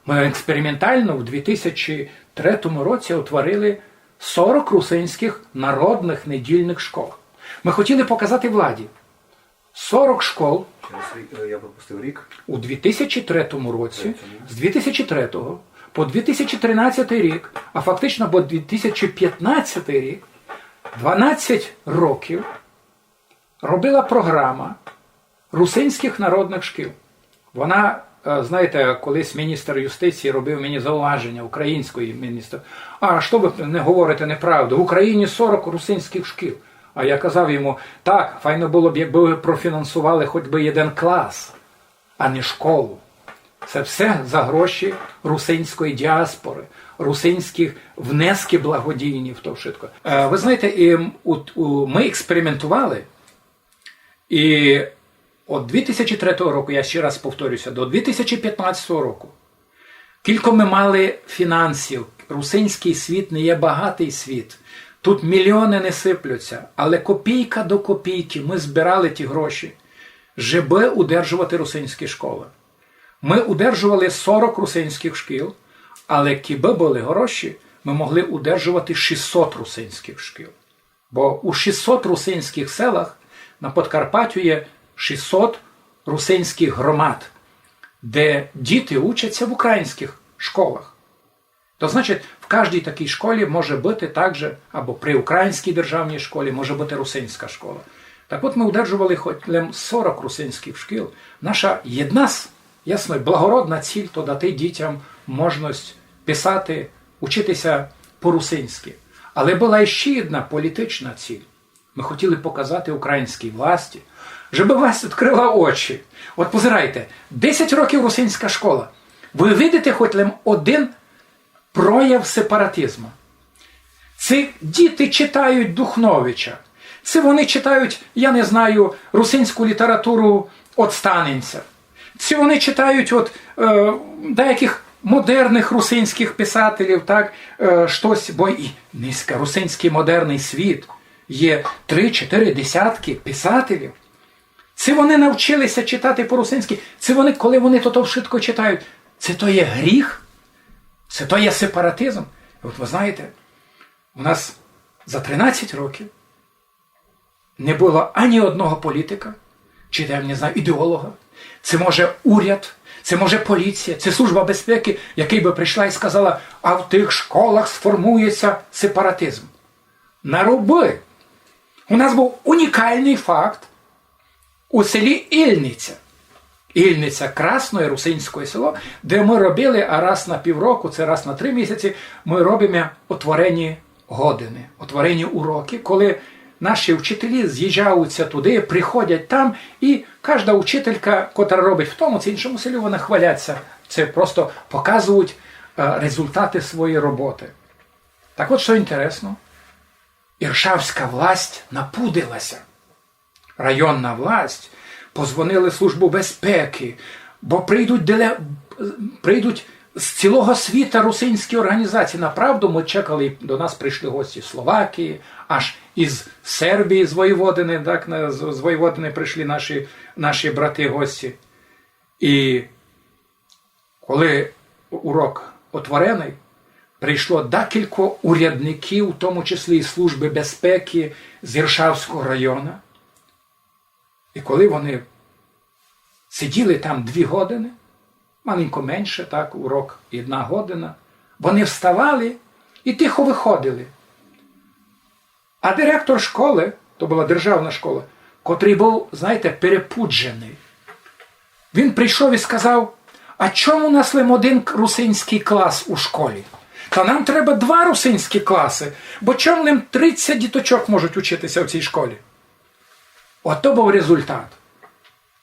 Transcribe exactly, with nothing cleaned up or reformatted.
Ми експериментално в дві тисячі третьому році утворили сорок русинських народных недільных школ. Ми хотіли показати владі. Сорок школ. Через рік, е, я пропустив рік. У дві тисячі третьому році, з дві тисячі третього по дві тисячі тринадцятий рік, а фактично по дві тисячі пятнадцятий рік, дванадцять років робила програма русинських народных шкіл. Вона, е, знаєте, колись міністр юстиції робив мені зауваження, український міністр: «А што вы не говорите неправду? В Україні сорок русинських шкіл». А я казав йому: «Так, файно было б, якбы вы профінансовали хоть бы єден клас, а не школу». Се все за гроші русинської діаспоры, русинські внескы благодійні в то вшытко. Е, вы знаєте, і, м, у, у, мы експериментовали, і од дві тисячі третього року, я ще раз повторюся, до дві тисячі пятнадцятого року, кілько мы мали фінансів, русинськый світ не є багатый світ, тут мільйоны не сиплються, але копійка до копійкы мы збирали ті гроші, жебы удержовати русинські школы. Мы удержовали сорок русинськых шкіл, але кібы были гроші, мы могли удержовати шістсот русинськых шкіл. Бо у шістсот русинськых селах на Подкарпатю є шістсот русинськых громад, де діти учаться в українськых школах. То значить, в каждій такій школі може быти также, або при українській державній школі може быти русинська школа. Так от, мы удержовали хоть лем сорок русинськых шкіл. Наша єдна з, ясно, благородна ціль то дати дітям можность писати, учитися по-русинськы. Але была іщи єдна політична ціль. Мы хотіли показати українській власті, жебы власть відкрыла очі. От позирайте, десять років русинська школа. Вы видите хоть лем один прояв сепаратизма? Ци діти читають Духновича, ци вони читають, я не знаю, русинську літературу од Станинця, ци вони читають от, е, деякых модерных русинськых писателів, так, е, штось, бо і нынька русинськый модерный світ є три-чотири десяткы писателів. Ци вони навчилися читати по-русинськы, ци вони, коли вони то, то вшытко читають, ци то є гріх, ци то є сепаратизм. І от вы знаєте, у нас за тринадцять років не было ані одного політика, чи, я не знаю, ідеолога, ци, може, уряд, ци, може, поліція, ци служба безпекы, якый бы пришла і сказала: «А в тых школах сформується сепаратизм». Наробы. У нас быв унікалный факт у селі Ільниця. Ільниця — красноє русинськоє село, де мы робили, а раз на півроку, ци раз на три місяці, мы робиме отворені годины, отворені урокы, коли наші вчителі з'їжджавуться туды, приходять там, і кажда учителька, котра робить в тому ци іншому селі, вони хваляться. Ци просто показують, е, результаты своєї роботы. Так от, што інтересно, іршавська власть напудилася. Районна власть, позвонили в службу безпекы, бо прийдуть деле-, прийдуть з цілого світа русинські організації. Направду, мы чекали, до нас прийшли гості з Словакії, аж із Сербії, з Воєводины, так, на, з, з Воєводины прийшли наші, наші браты гості. І коли урок отвореный, прийшло декілько урядників, в тому числі і Службы безпекы з Іршавського району. І коли вони сиділи там дві годины, маленько менше, так, урок одна година, вони вставали і тихо выходили. А директор школы, то была державна школа, котрый быв, знаєте, перепудженый, він прийшов і сказав: «А чом у нас лем один к-, русинськый клас у школі? Та нам треба два русинські класы, бо чом лем тридцять діточок можуть учитися в цій школі?» Ото быв результат.